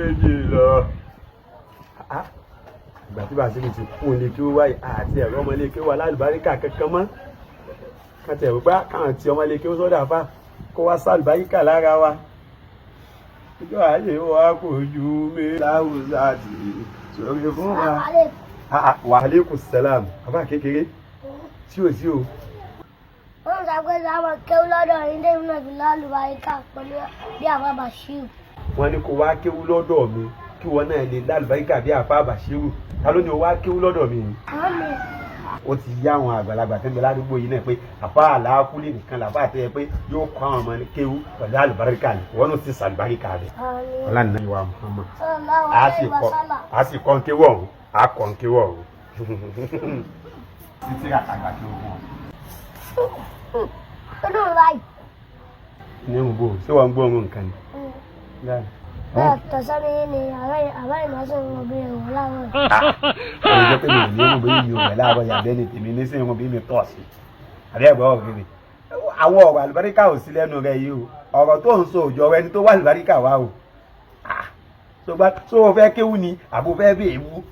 Méjì lọ. Ìgbà tí Bàṣírù ti kún ilé kí ó wáyé àti ẹ̀rọ ọmọ ilé kí ó wà lálùbáríkà kankan mọ́, káti ẹ̀rọ pé káwọn ti ọmọ ilé kí ó sọ́dà fà kó wá sálùbáríkà lára wa. Ìjọ ayé wa kò ju mi láwùjọ àti sórí fún wa. Wa aleykum salam, bàbá kékeré tí ò sí o. Wọ́n sọ pé sáwọn kéwú lọ́dọ̀ yín dé náà fi lálùbáríkà pẹ̀lú bí àbá Bàṣírù. Wọ́n ní kó wá kéwú lọ́dọ̀ mi kí wọ́n náà lè lálùbáríkà bí àfa Bàṣírù. Ta ló ní o wá kéwú lọ́dọ̀ mi ni? Àwọn mi. Ó ti yá àwọn àgbàlagbà tó ń bẹ ládùúgbò yìí náà pé àfa àlàáfúlì nìkan làbá àti ẹ pé yóò kọ́ àwọn ọmọ kéwú pẹ̀lú àlùbáríkà ni. Wọ́n náà sì sàlùbáríkà rẹ̀. Àmín. Ọlá nínú ìwà Muhammad. Sallallahu A sì alaihi kọ́ wasallam. A sì kọ́ ń kéwú ọ̀hún, a kọ́ ń kéwú ọ̀hún. Títí àgbà kéwú fún ọ. Ó dùn báyìí. Ní ìbò ṣé wọ́n ń gbọ́ ohun nǹkan ni? Bẹ́ẹ̀ tọ́sán ní àbá ìmọ̀sán wọn bí ẹ̀wọ̀n láàárọ̀ yìí. Ó lè jẹ́ pé mi ò ní irun bí mi ò wẹ̀ láàárọ̀ yàgbẹ́ ni tèmi ní sí irun bí mi tọ̀ sí. Àbí ẹ̀gbọ́n ọ̀rẹ́ mi. Àwọn ọ̀rọ̀ àlùbáríkà ò sí lẹ́nu rẹ yìí o. Ọ̀rọ̀ tó ń sọ òjò ọ̀rọ̀ ẹni tó wà àlùbáríkà wá o. So o fẹ́ kéwú ni àbò fẹ́ bẹ̀ ewu?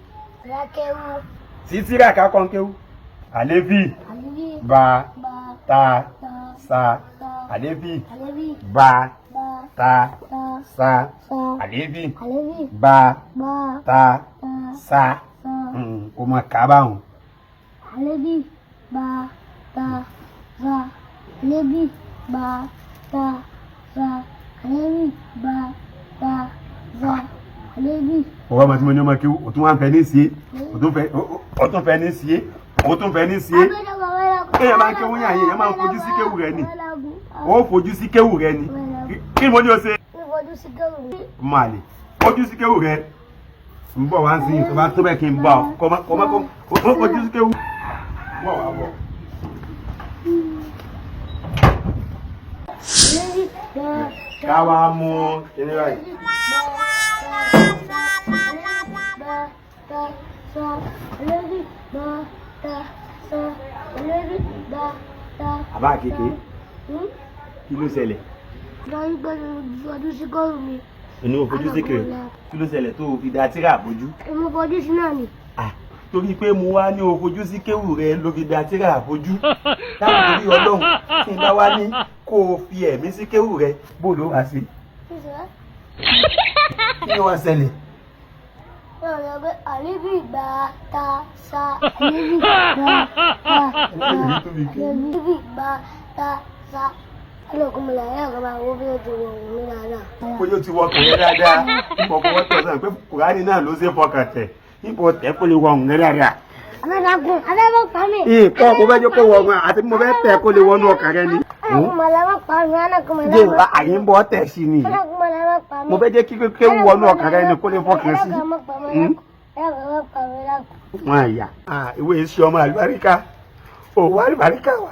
Ọ̀rẹ́ kéwú. Títí rà ká kọ́ ń kéwú. Àléfì. Àlébi. Ba. Ba. Ta. Ta. Sa. Sa. Àléfì. Àlébi. Ba. Ba. Ta. Ta. Sa. Sa. Àléfì. Àlébi. Ba. Ba. Ta. Ta. Sa. Sa. Kò mọ̀ kábàáhùn. Àlébi. Ba. Ta. Sa. Àlébi. Ba. Ta. Sa. Àlébi. Ba. Ta. Sa. Àlébi. Ọwọ́ ọmọ tí mo ní ọmọ kí o tún wá ń fẹ́ ní sí o tún fẹ́ o tún fẹ́ ní sí o tún fẹ́ ní sí. Kéèyàn máa ń kéwú yàn yín, èèyàn máa ń fojú sí kéwú rẹ ni. O fojú sí kéwú rẹ ni. Kí ni mo ní o ṣe? Fojú sí kéwú mi. Ọmọ àlè, fojú sí kéwú rẹ. Ń bọ̀ wá sí i, tó bá tó bẹ́ẹ̀ kí n bọ̀ ọ́ kọ́ má kọ́ má kọ́ o fojú sí kéwú. Bọ̀ wá bọ̀. Àlébi. Ba. Ká wá mú kíní báyìí. Ba. Ta. Sa. Àlébi. Ba. Ta. Sa. Àlébi. Ba. Ta. Àbá kékeré, kí ló ṣẹlẹ̀? Lórí pé fojú sí kéwú mi. Inú o fojú sí kéwú. Kí ló ṣẹlẹ̀ tó o fi da tírà bójú? Mo fojú sí náà ni. Torí pé mo wá ní o fojú sí kéwù rẹ ló fi da tírà bójú. Táwọn torí Ọlọ́run tí n bá wá ní kó o fi ẹ̀mí sí kéwù rẹ, bó ló wá sí? Kí ni wọ́n ṣẹlẹ̀? Náà lọ pé àlébi bá ta sa àlébi bá ta sa àlébi bá ta sa. Ọlọ́kùnrin mi làyà kan máa wó bí ó ti wọ̀ mí dáadáa. Bóyá ó ti wọkàn yẹn dáadáa, ìfọkàn wọ́n tọ̀ sàn pé Kùránì náà ló ṣe fọkàn tẹ̀. Ipò tẹ̀ kó lè wọ ọ̀hún rẹ dáadáa. Abẹ́dàkùn abẹ́bọ̀ pa mí. Ìkọ́ mo fẹ́ jẹ́ kó wọ ọ̀hún àti mo fẹ́ tẹ̀ kó lè wọnú ọkàn rẹ ni. Ọlọ́kùnrin làwọn pa mí ọlọ́kùnrin Jẹ́ làwọn àyè ń bọ́ tẹ̀ sí ni. ọlọ́kùnrin làwọn pa mí. Mo fẹ́ jẹ́ kí kéwú wọnú ọkàn rẹ ni kó lè fọkàn sí. Ọlọ́kùnrin Wọn àyà. Ìwé iṣẹ́ ọmọ àlùbáríkà. Òwò àlùbáríkà wà.